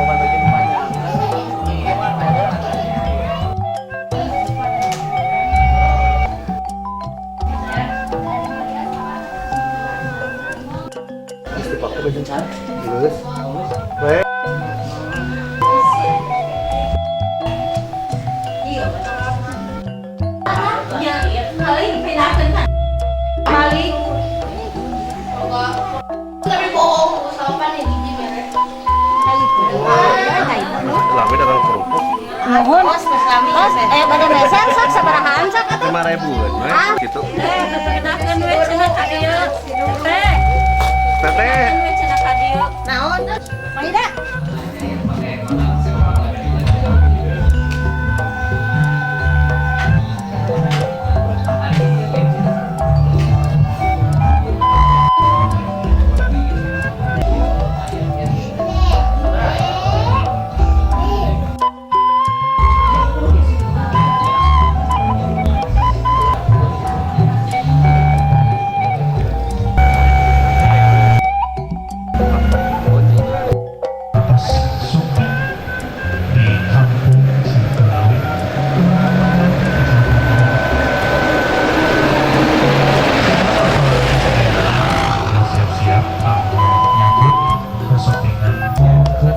Bukan baju panjang. Terus dipakai baju can. Terus. Balik. Tapi bohong, sopan nih gigi merek. Lami dagang kerupuk. Nuhun. Tos, bade meser sok sabarahaan sok atuh? 5.000 kan, gitu. Kenakeun we cenah ka dieu. Teh, Teteh. We cenah ka dieu. Naon? Maida. Atas Sumping di Kampung Singkelawi, Kelurahan Kecamatan siap-siap aku nyambut kesotingan ke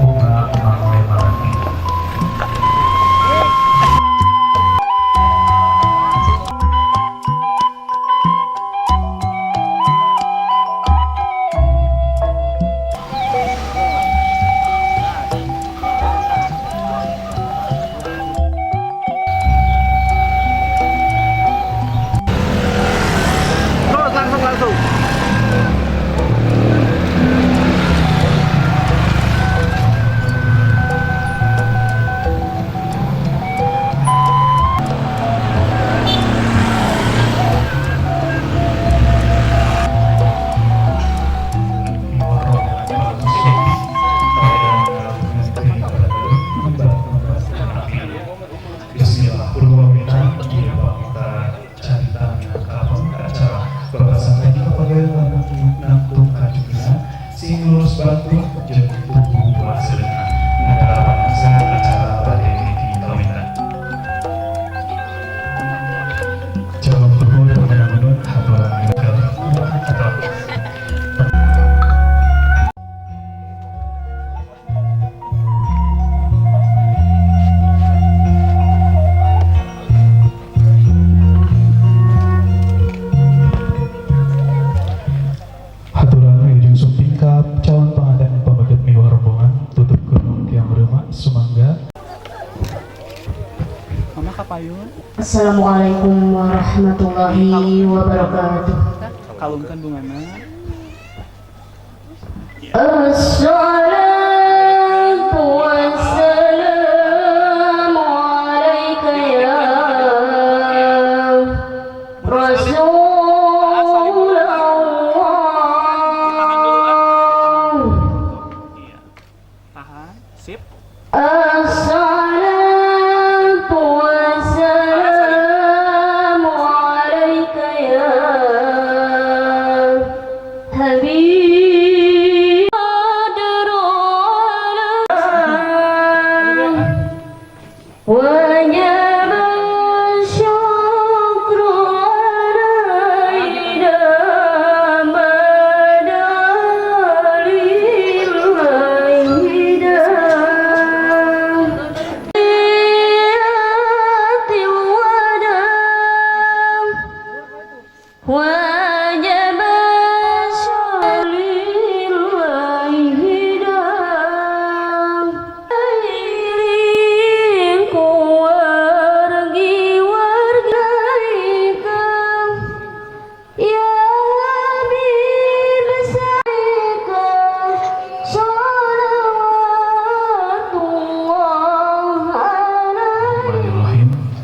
bunga Mangwe Malati. Terus langsung langsung. Bismillah, Purwawina, kita carita minangka acara babasan tadi kepada lamun nangtung kajugna sing lulus batur jeung tugu hasilna negara bangsa acara bade di kawitan. Jawab tuhun menangun haturan atau Haturan wilujeng sumping ka calon pengantin pameget miwah rombongan tutup gunung tiang reuma sumangga. Mama kapayun. Assalamualaikum warahmatullahi wabarakatuh. Kalungkan bungana. Assalatu wassalamu alaika ya Rasulullah. Iya. Tahan. Sip. Assalatu wassalamu alaika ya Habib. وجب الشكر علينا ما دعا لله.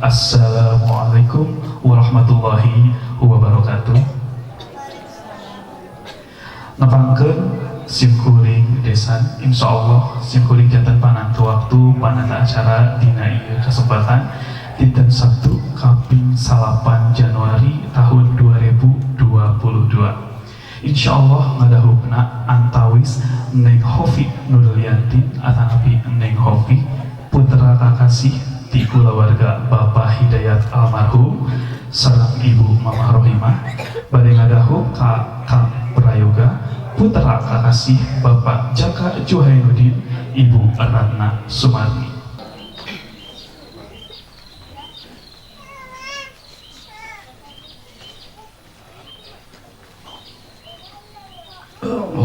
Assalamualaikum warahmatullahi wabarakatuh. Nepangkeun simkuring Desan, insyaallah simkuring janten panantu waktu panata acara dina ieu kesempatan dinten Sabtu kaping 9 Januari tahun 2022. Insyaallah ngadahupna antawis Neng Hofi Nurlianti atanapi Neng Hofi, putra kakasih ti kulawarga Bapak Hidayat almarhum sareng Ibu Mamah Rohimah, bade ngadahup ka Kang Prayoga, putra kakasih Bapak Jaka Juhainuddin, Ibu Ratna Sumarni.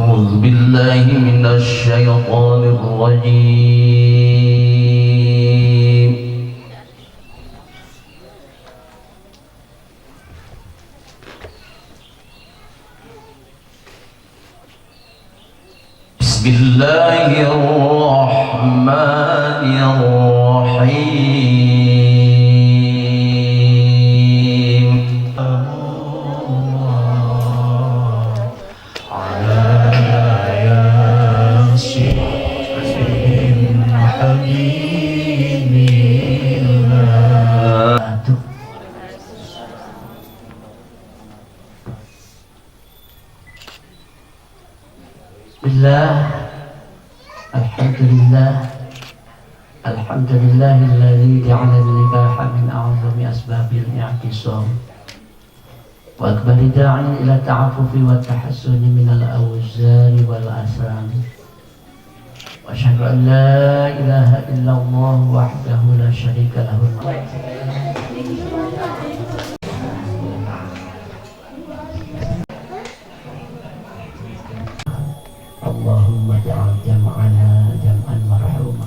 أعوذ بالله من الشيطان الرجيم. بسم الله الرحمن الرحيم. Bismillah, alhamdulillah, alhamdulillahilladzi ja'ala an-nikaha min a'zami asbabil i'tisam wa akbari da'in ila ta'affufi wa tahassuni min al-awzari wal asam. Wa asyhadu an la ilaha illallah wahdahu la syarika lahu. Allahumma ja'al jam'ana jam'an marhuma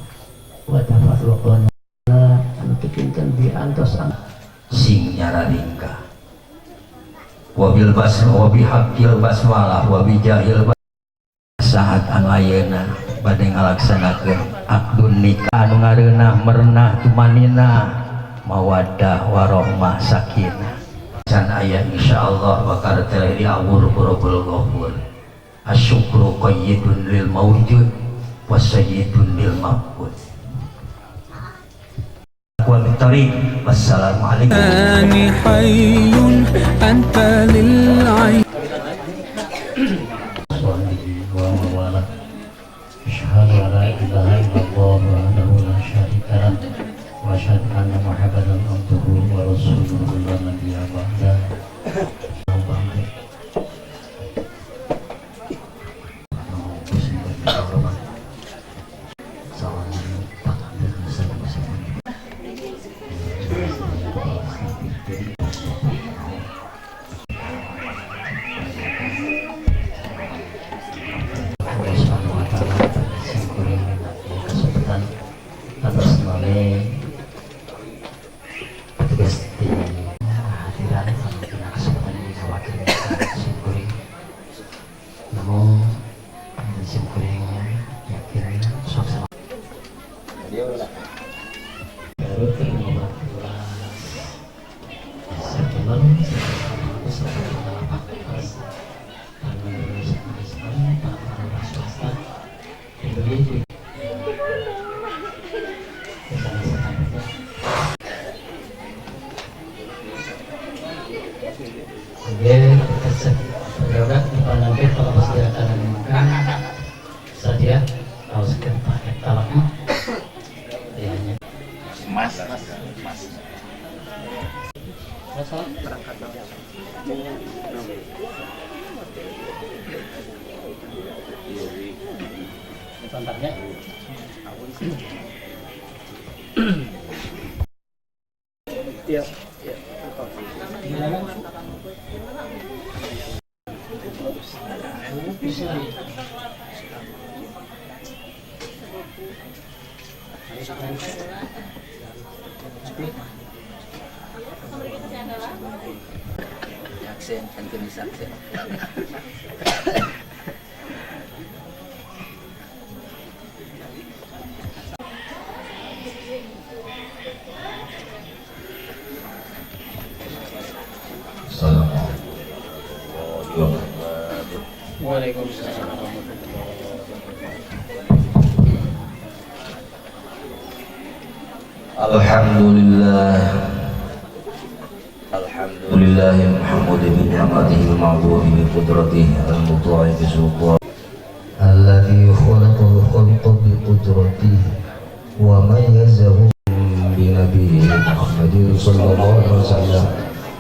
wa tafarruqana anu kinten diantos sing nyararingka wabil basma wa bihaqqil basmalah wa bijahil saat anu ayeuna bade ngalaksanakeun akdun nikah anu ngareunah merenah tumanina mawaddah warahmah sakinah can aya insyaallah bakal teh diawur ku Rabbul Ghafur. Asyukru qayyidun lil mawjud wa sayyidun lil mafqud. Wa bitariq. Wassalamualaikum. Hayyun anta lil ain. Wa asyhadu an la ilaha illallah wahdahu la syarika lah wa asyhadu anna Muhammadan abduhu wa rasuluhu la nabiyya ba'da. Aksen, Cantonese aksen. Waalaikumsalam warahmatullahi wabarakatuh. Alhamdulillah. Alhamdulillah Muhammad bin Ahmadihi al-ma'buhi bi qudratihi al-muta'i bi sultan alladhi khalaqal khalqa bi qudratihi wa mayyazahu bi nabiyyi Muhammadin sallallahu alaihi wasallam.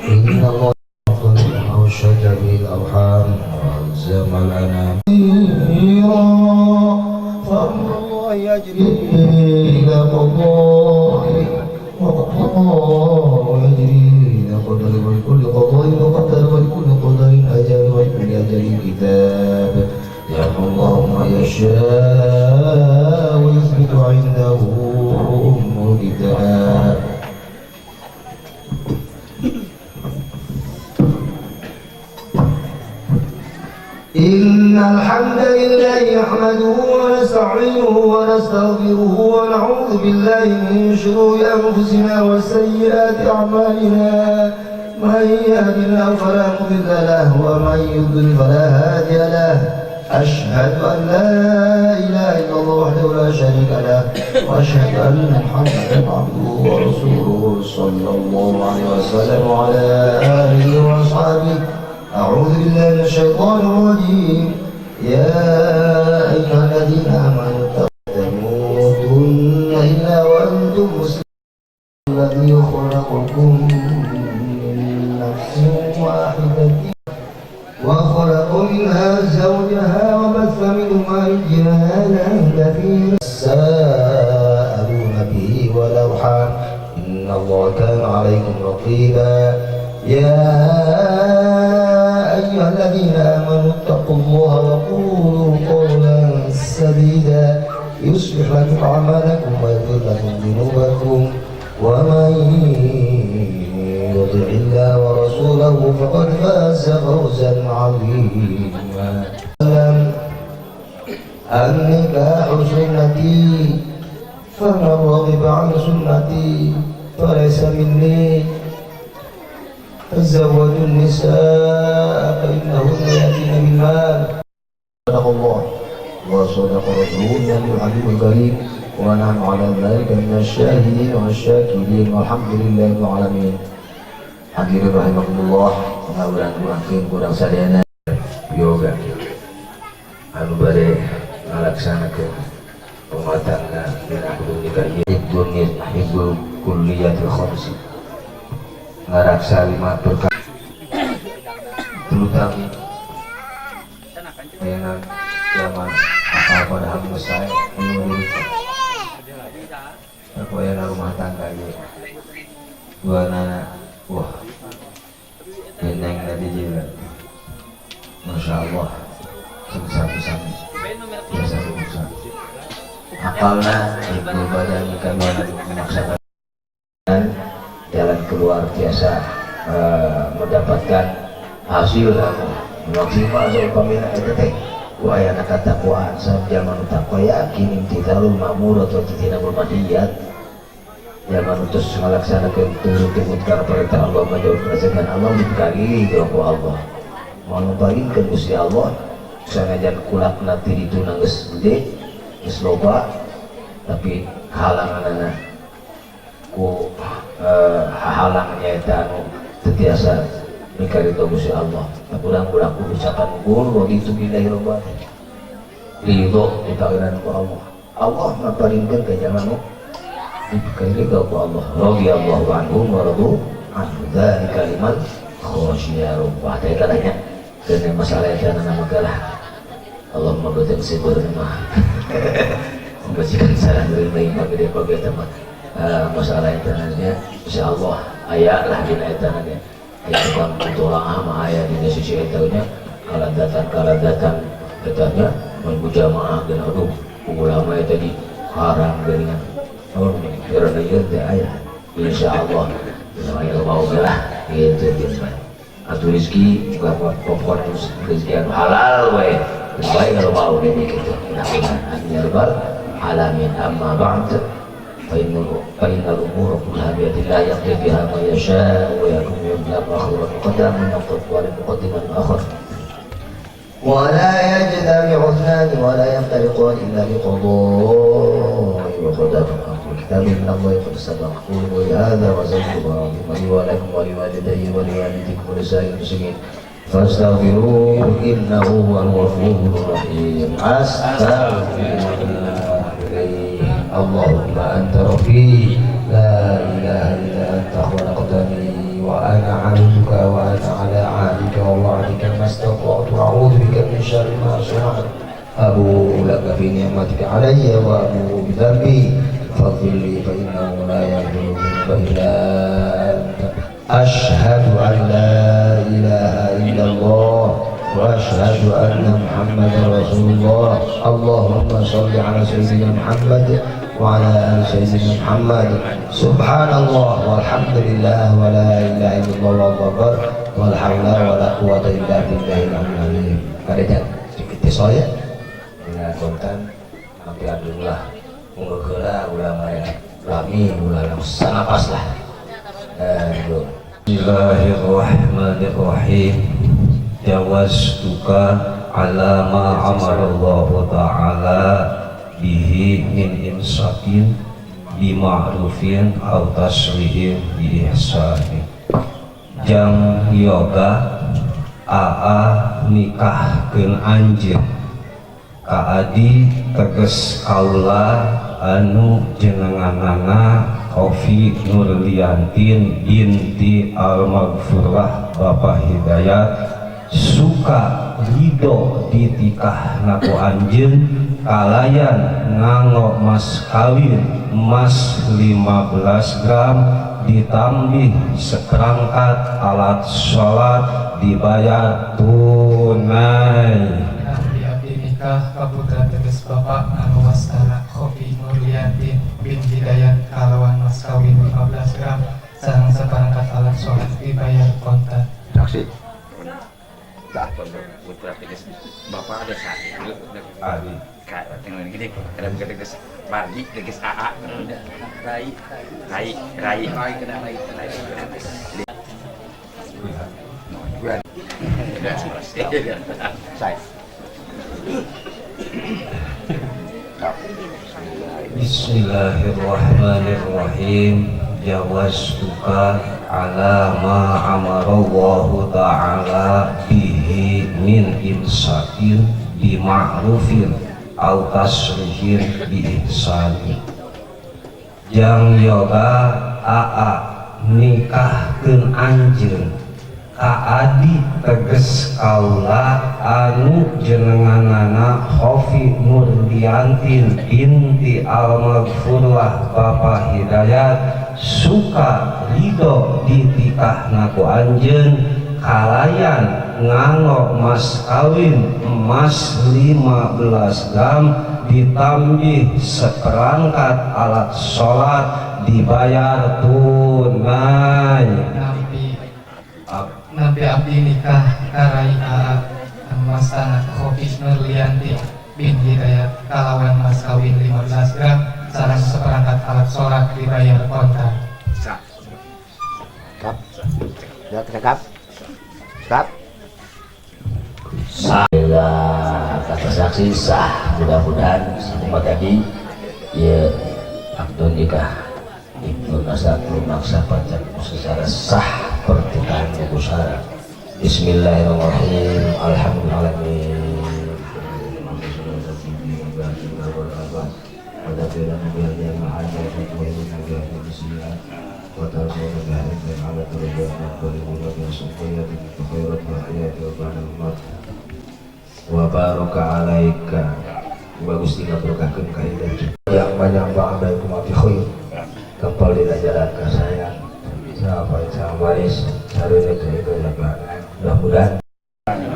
Inna Allah awshada bil arham wa alzama al-anam fa amru yajri ila qada'i wa qada'u yajri ila qadari wa kulli qada'in qadar wa kulli qada'in ajal wa kulli ajalin kitab. Yahullahu ma yasha wa yuthbitu 'indahu ummul kitab. إن الحمد لله نحمده ونستعينه ونستغفره ونعوذ بالله من شرور أنفسنا وسيئات أعمالنا. من يهد الله فلا مضل له ومن يضلل فلا هادي له. أشهد أن لا إله إلا الله وحده لا شريك له وأشهد أن محمدا عبده ورسوله صلى الله عليه وسلم وعلى آله وأصحابه. أعوذ بالله من الشيطان الرجيم. يا أيها الذين آمنوا لا تموتن إلا وأنتم مسلمون. الذي خلقكم من نفس واحدة وخلق منها زوجها وبث منهما رجالا كثيرا تساءلون به والأرحام إن الله كان عليكم رقيبا. يا أيها الذين آمنوا اتقوا الله وقولوا قولا سديدا يصلح لكم أعمالكم ويغفر لكم ذنوبكم ومن يطع الله ورسوله فقد فاز فوزا عظيما. النكاح سنتي فمن رغب عن سنتي فليس مني. تزوجوا النساء فإنهن يأتين بالمال. صدق الله وصدق رسوله الحبيب الكريم ونحن على ذلك من الشاهدين والشاكرين والحمد لله رب العالمين. Hadirin rahimakumullah, urang-urang kurang sadayana yoga anu bade ngalaksanakeun rumah tangga dina nikah ieu hibdul kulliyatil khamsi ngaraksa lima perkara terutama ayeuna zaman akal pada hangus saya aku ayeuna rumah tangga ieu dua nana wah beneng tadi juga Masya Allah sami-sami biasa rusak akalna ibu badan kami memaksakan jalan keluar biasa mendapatkan hasil maksimal seumpamina eta teh ku ayana katakwaan jalma nu takwa yakin imtithalul ma'mur atau ijtinabul manhiyat jalma nu tos ngalaksanakeun turut tumut kana perintah Allah majauh keresekan Allah dipikari ku Allah moal ngabaginkeun Gusti Allah sanajan kulakna ti dituna geus gede geus loba tapi halanganana ku hahalangnya eta anu teu tiasa mikarito Gusti Allah. Urang-urang kudu ucapan unggul raditu billahi rabban. Ridho dipangeran ku Allah. Allah ngaparingkeun ka jalma nu dipikeun ku Allah. Radhiyallahu anhum wa radu anhu dzalika liman khasyiya rabbah. Teh katanya keun masalah eta nama kalah. Allahumma beuteung sibur mah. Membacakan salah dari mah gede bagai mah. Masalah eta nya insyaallah aya lah dina eta nya. Aya tukang mutolaah mah aya dina sisi eta nya kaladatan eta nya mun jamaah geuna aduh ulama eta di haram geuningan. Oh karena ieu teh aya insyaallah aya loba oge lah kitu geus bae. Atuh rezeki buka pokona rezeki anu halal we. Geus bae loba oge kitu. Mudah-mudahan ya rabbal alamin. Amma ba'd. فإن الأمور كلها بيد الله يقضي بها ما يشاء ويحكم بها آخرا مقدما من مقدما آخر. ولا يجتمع اثنان ولا يفترقان إلا بقضاء وقدر. كتاب من الله قد سبق. قولوا هذا وزدت العظيم لي ولكم ولوالدي ولوالديكم ولسائر المسلمين فاستغفروه إنه هو الغفور الرحيم. أستغفر الله. اللهم أنت ربي لا إله إلا أنت خلقتني وأنا عبدك وأنا على عهدك ووعدك ما استطعت أعوذ بك من شر ما صنعت أبوء لك بنعمتك علي وأبوء بذنبي فاغفر لي فإنه لا يغفر الذنوب إلا أنت. أشهد أن لا إله إلا الله وأشهد أن محمدا رسول الله. اللهم صل على سيدنا محمد وعلى آل سيدنا محمد. سبحان الله والحمد لله ولا إله إلا الله والله أكبر ولا حول ولا قوة إلا بالله العلي العظيم. Kadenya itisol ya dina kontan sampai abdullah munggeula ulah marena lami ulah langsung sanapas lah. Bismillahirrahmanirrahim. Jawaztuka ala ma amarallahu ta'ala bihi min imsakin bima'rufin aw tasrihin bi ihsani. Jang yoga aa nikahkeun anjeun ka adi teges kaula anu jenenganana Kofi Nurliantin binti Al-Maghfurlah Bapak Hidayat suka ridho ditikah naku anjeun kalayan nganggo mas kawin emas 15 gram ditambih seperangkat alat sholat dibayar tunai. Nampi abdi nikah ka putra teges bapak anu wastana Kofi Nurliantin bin Hidayat kalawan mas kawin 15 gram sareng seperangkat alat sholat dibayar kontan. Saksi. Dah, putra teges bapak ada satu. Adi. Dengan gede, kadang teges bagi teges AA, rai, rai, rai, rai, kena rai, rai. Saya. Bismillahirrahmanirrahim. Jawaztuka ala ma amarallahu ta'ala bihi min imsakin bima'rufin aw tasrihin bi ihsani. Jang yoga aa nikahkeun anjeun ka adi teges kaula anu jenenganana Khofi Nurliantin binti Al-Maghfurlah Bapak Hidayat suka ridho ditikahna ku anjeun kalayan nganggo mas kawin emas 15 gram ditambih seperangkat alat sholat dibayar tunai. Nampi abdi nikah karai aa anu wastana Kofi Nurlianti bin Hidayat kalawan mas kawin 15 gram sareng seperangkat alat sholat dibayar kontan. Sah. Kap. Ya, kap. Kap. Sah. Kata saksi sah. Mudah-mudahan semua tadi ya akdu nikah Ibnu Nasab memaksa pacar secara sah pernikahan busara. Bismillahirrahmanirrahim. Alhamdulillah. Wa baraka alaika. Bagus tinggal berkahkeun ka hidup. Yang banyak ba'alaikum abi khair. Kempal dina jalan ka saya. Sampai manis sareng itu mudah-mudahan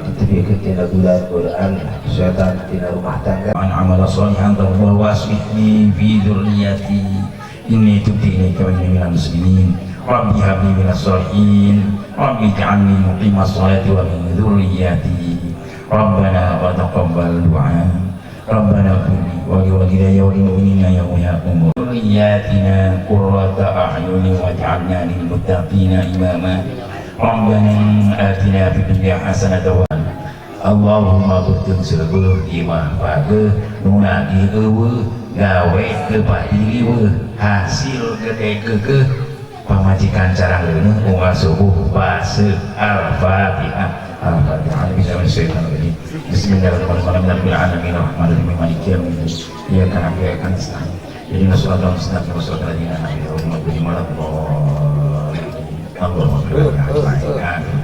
ditebikeun tina godaan setan tina rumah tangga. An amala sholihan wa aslihni fi dzurriyyati inni tubtu ilaika wa inni minal muslimin. Rabbi habli minas sholihin rabbi ij'alni muqimas sholati wa min dzurriyyati. Rabbana wa taqabbal du'a. Rabbana ighfir li wa liwalidayya wa lil mu'minina yawma yaqumul dzurriyyatina qurrata a'yunin waj'alna lil muttaqina imama. Rabbana atina fid dunya hasanatan wa Allahumma beuteung seubeuh imah pageuh nu nagih eueuh gawe teu patiliweuh hasil gede keukeuh pamajikan carang leuneung unggal subuh baseuh. Al-Fatihah. Al-Fatihah. Bismillahirrahmanirrahim. Bismillahirrahmanirrahim. Alamin arrahmanirrahim maliki yaumiddin. Iyyaka na'budu wa iyyaka nasta'in. Ihdinas siratal mustaqim siratal ladzina an'amta 'alaihim ghairil maghdubi 'alaihim. Allahumma sholli ala.